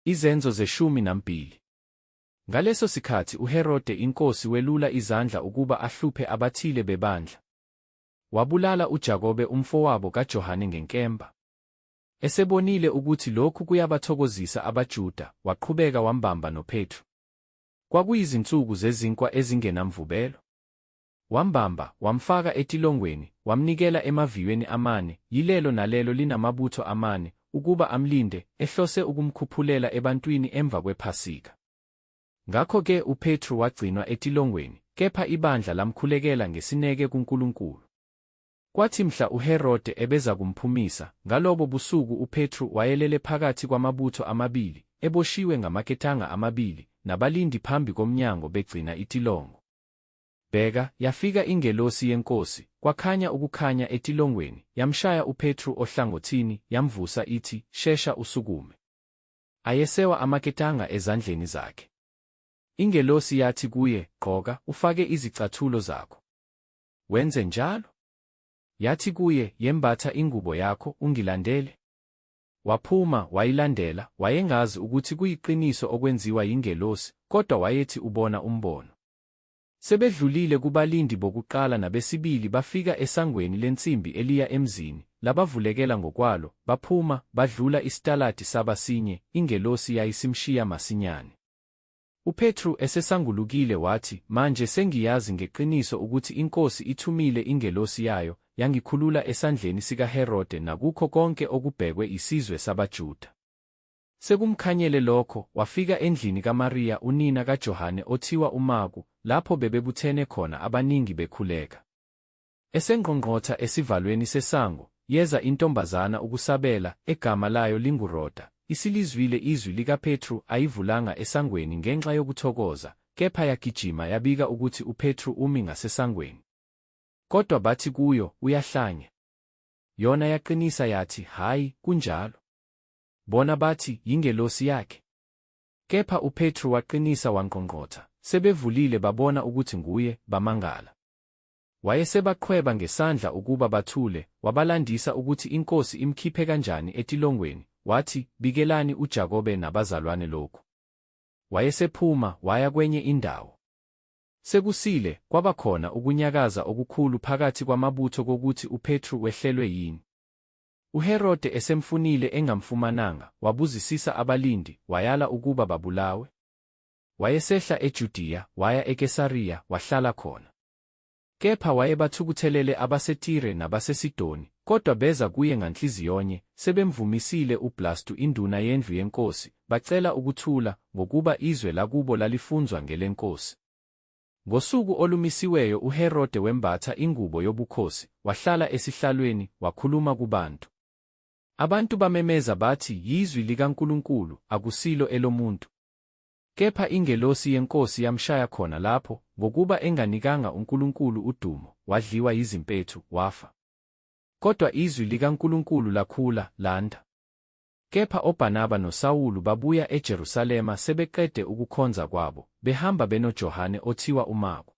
Izenzo zeshumi nambili. Ngaleso sikhathi uHerode inkosi welula izandla ukuba ahluphe abathile bebandla. Wabulala uJakobe umfowabo kaJohane ngenkemba. Esebonile ukuthi lokhu kuyabathokozisa abaJuda, waqhubeka wambamba noPetru. Kwakuyizinsuku zezinkwa ezingenamvubelo. Wambamba, wamfaka etilongweni, wamnikela emaviyweni amane, yilelo nalelo linamabutho amane, ukuba amlinde, ehlose ukumkhuphulela ebantwini emva kwePhasika. Ngakho-ke uPetru wagcinwa etilongweni, kepha ibandla lamkhulekela ngesineke kuNkulunkulu. Kwathi mhla uHerode ebezakumphumisa, ngalobo busuku uPetru wayelele phakathi kwamabutho amabili, eboshiwe ngamaketanga amabili, nabalindi phambi komnyango begcina itilongo. Bheka, yafika ingelosi yeNkosi, kwakhanya ukukhanya etilongweni, yamshaya uPetru ohlangothini, yamvusa ithi, Shesha usukume. Ayesewa amaketanga ezandleni zakhe. Ingelosi yathi kuye, Gqoka, ufake izicathulo zakho. Wenze njalo. Yathi kuye, Yembatha ingubo yakho, ungilandele. Waphuma, wayilandela, wayengazi ukuthi kuyiqiniso okwenziwa yingelosi, kodwa wayethi ubona umbono. Sebedlulile kubalindi bokuqala nabesibili bafika esangweni lensimbi eliya emzini, labavulekela ngokwalo, baphuma, badlula isitaladi saba sinye, ingelosi yayisimshiya masinyane. UPetru esesangulukile wathi, Manje sengiyazi ngeqiniso ukuthi iNkosi ithumile ingelosi yayo, yangikhulula esandleni sikaHerode nakukho konke okubhekwe yisizwe sabaJuda. Sekumkhanyele lokho, wafika endlini kaMariya unina kaJohane othiwa uMarku, lapho bebebuthene khona abaningi bekhuleka. Esengqongqotha esivalweni sesango, yeza intombazana ukusabela, egama layo linguRoda, isilizwile izwi likaPetru ayivulanga esangweni ngenxa yokuthokoza, kepha yagijima yabika ukuthi uPetru umi ngasesangweni. Kodwa bathi kuyo, Uyahlanya. Yona yaqinisa yathi, Hhayi, kunjalo. Bona bathi, Yingelosi yakhe. Kepha uPetru waqinisa wangqongqotha, sebevulile babona ukuthi nguye, bamangala. Wayesebaqhweba ngesandla ukuba bathule, wabalandisa ukuthi iNkosi imkhiphe kanjani etilongweni, wathi, Bikelani uJakobe nabazalwane lokhu. Wayesephuma, waya kwenye indawo. Sekusile, kwaba khona ukunyakaza okukhulu phakathi kwamabutho kokuthi uPetru wehlelwe yini. UHerode esemfunile engamfumananga, wabuzisisa abalindi, wayala ukuba babulawe. Wayesehla eJudiya, waya eKesariya, wahlala khona. Kepha wayebathukuthelele abaseTire nabaseSidoni, kodwa beza kuye nganhliziyonye, sebemvumisile uBlastu induna yendlu yenkosi, bacela ukuthula, ngokuba izwe lakubo lalifunzwa ngelenkosi. Ngosuku olumisiweyo uHerode wembatha ingubo yobukhosi, wahlala esihlalweni, wakhuluma kubantu. Abantu bamemeza bathi, Yizwi likaNkulunkulu, akusilo elomuntu. Kepha ingelosi yeNkosi yamshaya khona lapho, ngokuba enganikanga uNkulunkulu udumo, wadliwa yizimpethu, wafa. Kodwa izwi likaNkulunkulu lakhula, landa. Kepha oBarnaba noSawulu babuya eJerusalema sebeqede ukukhonza kwabo, behamba benoJohane othiwa uMarku.